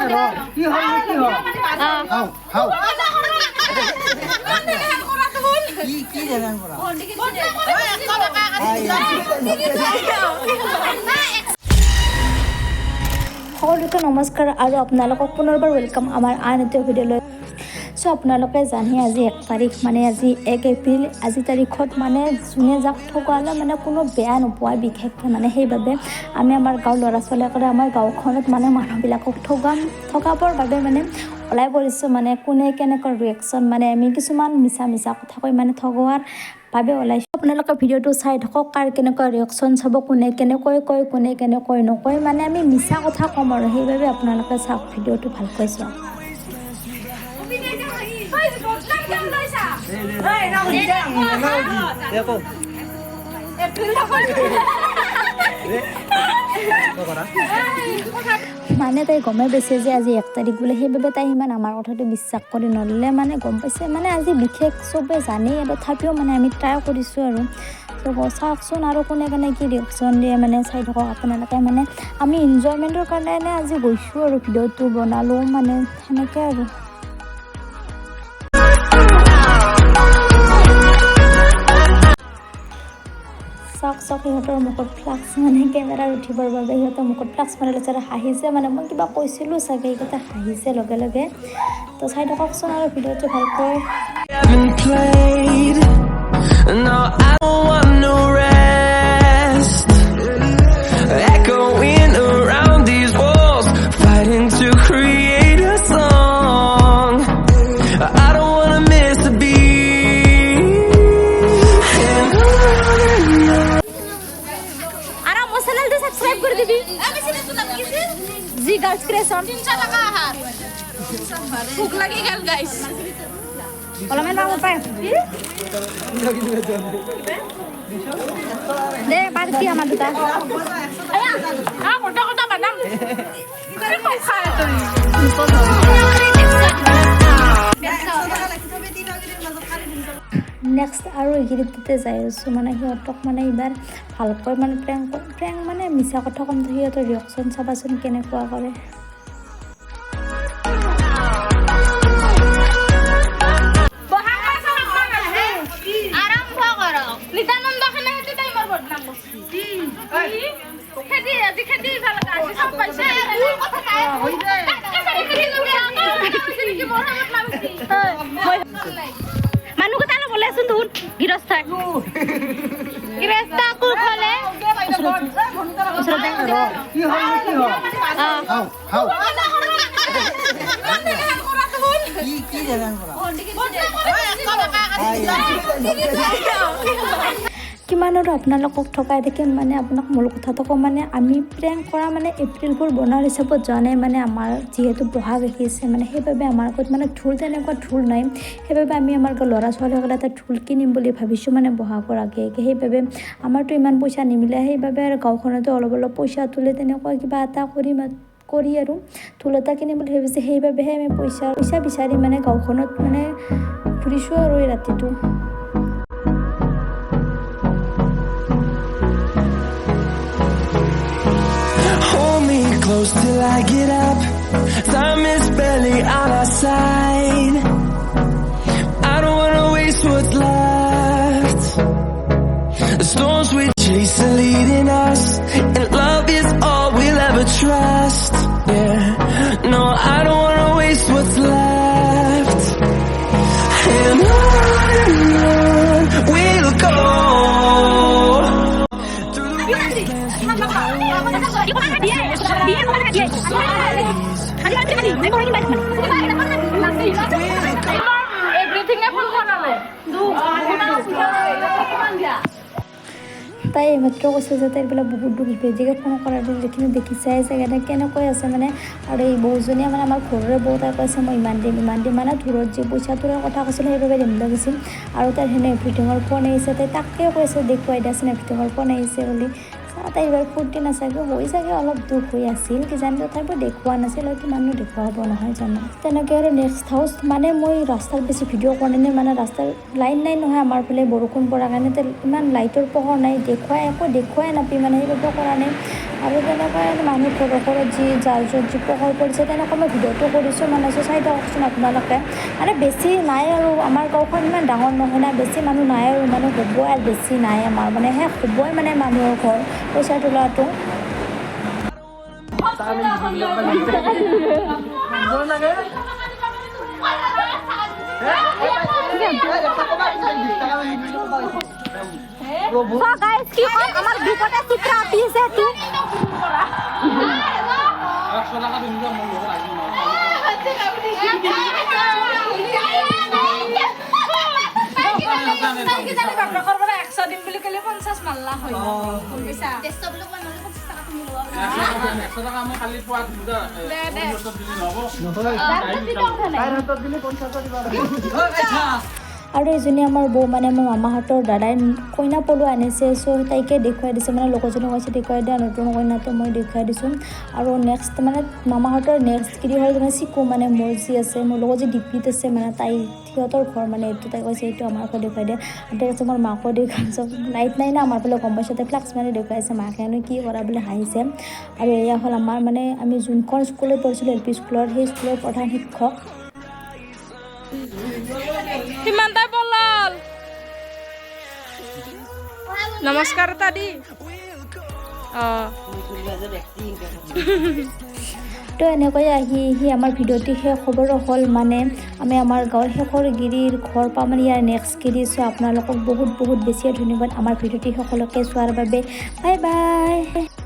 কি হ'ল, কি হ'ল? হাও হাও। কি কি জানেন কৰা? সকলোকে নমস্কাৰ আৰু আপোনালোকক পুনৰবাৰ welcome আমাৰ আন এটা ভিডিঅ'লৈ। চ' আপোনালোকে জানে, আজি 1 তাৰিখ, মানে আজি 1 এপ্ৰিল। আজি তাৰিখত মানে যোনে যাক ঠগালে মানে কোনো বেয়া নোপোৱা বিশেষকৈ। মানে সেইবাবে আমি আমাৰ গাঁৱৰ ল'ৰা ছোৱালীসকলে আমাৰ গাঁওখনত মানে মানুহবিলাকক ঠগাবৰ বাবে মানে ওলাই পৰিছোঁ। মানে কোনে কেনেকুৱা ৰিয়েকশ্যন, মানে আমি কিছুমান মিছা মিছা কথা কৈ মানে ঠগোৱাৰ বাবে ওলাইছোঁ। আপোনালোকে ভিডিঅ'টো চাই থাকক, কাৰ কেনেকুৱা ৰিয়েকশ্যন চাব, কোনে কেনেকৈ কয়, কোনে কেনেকৈ নকয়। মানে আমি মিছা কথা ক'ম আৰু সেইবাবে আপোনালোকে চাওক, ভিডিঅ'টো ভালকৈ চাওক। দে কও। কৰা। মানে তাই গমেই পাইছে যে আজি 1 তাৰিখ বোলে। সেইবাবে তাই সিমান আমাৰ কথাটো বিশ্বাস কৰি নল'লে। মানে গম পাইছে, মানে আজি বিশেষ চবে জানেই, তথাপিও মানে আমি ট্ৰাই কৰিছোঁ আৰু। তো চাওকচোন আৰু কোনে কোনে কি ৰিয়েকশ্যন দিয়ে, মানে চাই থাকক আপোনালোকে। মানে আমি এনজয়মেণ্টৰ কাৰণে আজি গৈছোঁ আৰু ভিডিঅ'টো বনালোঁ, মানে সেনেকৈ আৰু। চাওক চাওক, সিহঁতৰ মুখত ফ্লাক্স, মানে কেমেৰাত উঠিবৰ বাবে সিহঁতৰ মুখত ফ্লাক্স মাৰি লৈছে আৰু হাঁহিছে। মানে মই কিবা কৈছিলোঁ চাগে, এইকেইটা হাঁহিছে লগে লগে। তো চাই থাককচোন আৰু ভিডিঅ'টো ভালকৈ। Haven't played. No, I don't want no rest. Echoing around these walls, fighting to create a song. I don't wanna miss a beat. And on আৰু মোৰ চেনেলটো ছাবস্ক্ৰাইব কৰি দিবি, জি গাৰ্লছ ক্ৰিয়েশ্যন। 300 টকা আহাৰ। ভোক লাগি গেল গাইছ। অলপমান পাব পাই দে, পাৰ্টি আমাৰ দুটা। কথা কথা বাদাম খাই তই। নেক্সট আৰু এইকেইদিনতে যাই আছোঁ। মানে সিহঁতক মানে এইবাৰ ভালকৈ মানে প্ৰেংক প্ৰেংক, মানে মিছা কথা ক'ম। সিহঁতৰ ৰিয়েকশ্যন চাবাচোন কেনেকুৱা কৰে। আৰম্ভ কৰক। নিত্যানন্দ খানে সেইটো টাইমৰ বদনাম কৰছি। খেদি আজি খেদি ইফালে আজি চব পাইছে। তাতকে চাৰি খেদি। মানুহ কথা বলেচোন দেখোন, গৃহস্থ। গৃহস্থ কুফলে। কি হ'ল, কি হ'ল? হাও হাও। কি কি জানেন কৰা? কিমান আৰু আপোনালোকক ঠগাই থাকিম? মানে আপোনাক মূল কথাটো কওঁ, মানে আমি প্ৰেংক কৰা, মানে এপ্ৰিল ফুল বনোৱাৰ হিচাপত যোৱা নাই। মানে আমাৰ যিহেতু বহাগ আহিছে, মানে সেইবাবে আমাৰ ঘৰত মানে ঢোল, তেনেকুৱা ঢোল নাই। সেইবাবে আমি আমাৰ ঘৰৰ ল'ৰা ছোৱালীসকলে এটা ঢোল কিনিম বুলি ভাবিছোঁ, মানে বহাগৰ আগে আগে। সেইবাবে আমাৰতো ইমান পইচা নিমিলে। সেইবাবে আৰু গাঁওখনতো অলপ অলপ পইচা তুলি তেনেকুৱা কিবা এটা কৰি আৰু ঢোল এটা কিনিম বুলি ভাবিছোঁ। সেইবাবেহে আমি পইচা বিচাৰি মানে গাঁওখনত মানে ঘূৰিছোঁ আৰু এই ৰাতিটো। Hold me close till I get up. Time is barely on our side. I don't wanna waste what's left. The storms we chase are leading us, and love is all we'll ever trust. Yeah, no, I don't wanna waste what's left. And on we'll go. Through the wastelands, through the highways. এভৰিথিঙে ফুল বনালে। তাই এইমাত্ৰ কৈছে যে তাইৰ বোলে বহুত দুখ, ইফেজিকে phone কৰাৰ যিখিনি দেখিছাই চাগে তাই কেনেকৈ আছে। মানে আৰু এই বৌজনীয়ে, মানে আমাৰ ঘৰৰে বৌ, তাই কৈছে, মই ইমান দিম, ইমান দিম। মানে ঢোলত যি পইচাটোৰে কথা কৈছিলে, সেইবাবে দিম লাগিছিল। আৰু তাইৰ হেনো এভৰিথিঙৰ ফোন আহিছে। তাই তাকে কৈছে, দেখুৱাই দিয়াচোন, এভৰিথিঙৰ ফোন আহিছে বুলি। তাই এইবাৰ ফূৰ্তি নাচাগে হৈ চাগে, অলপ দুখ হৈ আছিল কিজানি, তথাপিও দেখুওৱা নাছিল আৰু কিমাননো দেখুৱাব, নহয় জানো? তেনেকৈ আৰু নেক্সট হাউচ। মানে মই ৰাস্তাত বেছি ভিডিঅ' কৰা নাই, মানে ৰাস্তাৰ লাইন নাই নহয় আমাৰ ফালে, বৰষুণ পৰাৰ কাৰণে ইমান লাইটৰ পোহৰ নাই, দেখুৱাই একো দেখুৱাই নাপায়, মানে সেইবাবে কৰা নাই। আৰু তেনেকুৱাই মানুহ ঘৰৰ ঘৰত যি যাৰ য'ত যি পোহৰ পৰিছে, তেনেকুৱা মই ভিডিঅ'টো কৰিছোঁ। মানে চাই থাককচোন আপোনালোকে। মানে বেছি নাই আৰু, আমাৰ গাঁওখন ইমান ডাঙৰ নহয় না, বেছি মানুহ নাই আৰু, মানে হ'বই আৰু বেছি নাই আমাৰ, মানে শেষ হ'বই মানে মানুহৰ ঘৰ পইচা তোলাটো। কি কম, আমাৰ বিপদে চিত্ৰ আঁকি আছে সেইটো। 100 দিম বুলি ক'লে 50 মাৰলা হয়। 100 টকা মই কালি পোৱা দিম। আৰু এজনী আমাৰ বৌ, মানে মোৰ মামাহঁতৰ দাদাই কইনা পলুৱাই আনিছে। চ' তাইকে দেখুৱাই দিছে, মানে লগৰজনী কৈছে, দেখুৱাই দিয়া নতুন কইনাটো, মই দেখুৱাই দিছোঁ। আৰু নেক্সট মানে মামাহঁতৰ নেক্সট কি হ'ল মানে চিকু, মানে মোৰ যি আছে, মোৰ লগত যি ডিপিত আছে, মানে তাই সিহঁতৰ ঘৰ মানে এইটো। তাই কৈছে, এইটো আমাৰ ঘৰ, দেখুৱাই দিয়ে। আৰু তাই কৈছে, মোৰ মাকো দেখুৱাই। চব লাইট নাই না আমাৰ ফালে, গম পাইছোঁ। তাই ফ্লাক্স মাৰি দেখুৱাইছে, মাকেনো কি কৰা বুলি হাঁহিছে। আৰু এয়া হ'ল আমাৰ, মানে আমি যোনখন স্কুলত পঢ়িছিলোঁ, এল পি স্কুলত, সেই স্কুলৰ প্ৰধান শিক্ষক। সিমানটাই বলাল। নমস্কাৰ এটা দি। অঁ। তো এনেকৈ আহি আহি আমাৰ ভিডিঅ'টি শেষ হ'বৰ হ'ল। মানে আমি আমাৰ গাঁৱৰ শেষৰ গিৰিৰ ঘৰ পাম, মানে ইয়াৰ নেক্সট গিৰি। চ' আপোনালোকক বহুত বহুত বেছিয়ে ধন্যবাদ আমাৰ ভিডিঅ'টি সকলোকে চোৱাৰ বাবে। Bye bye.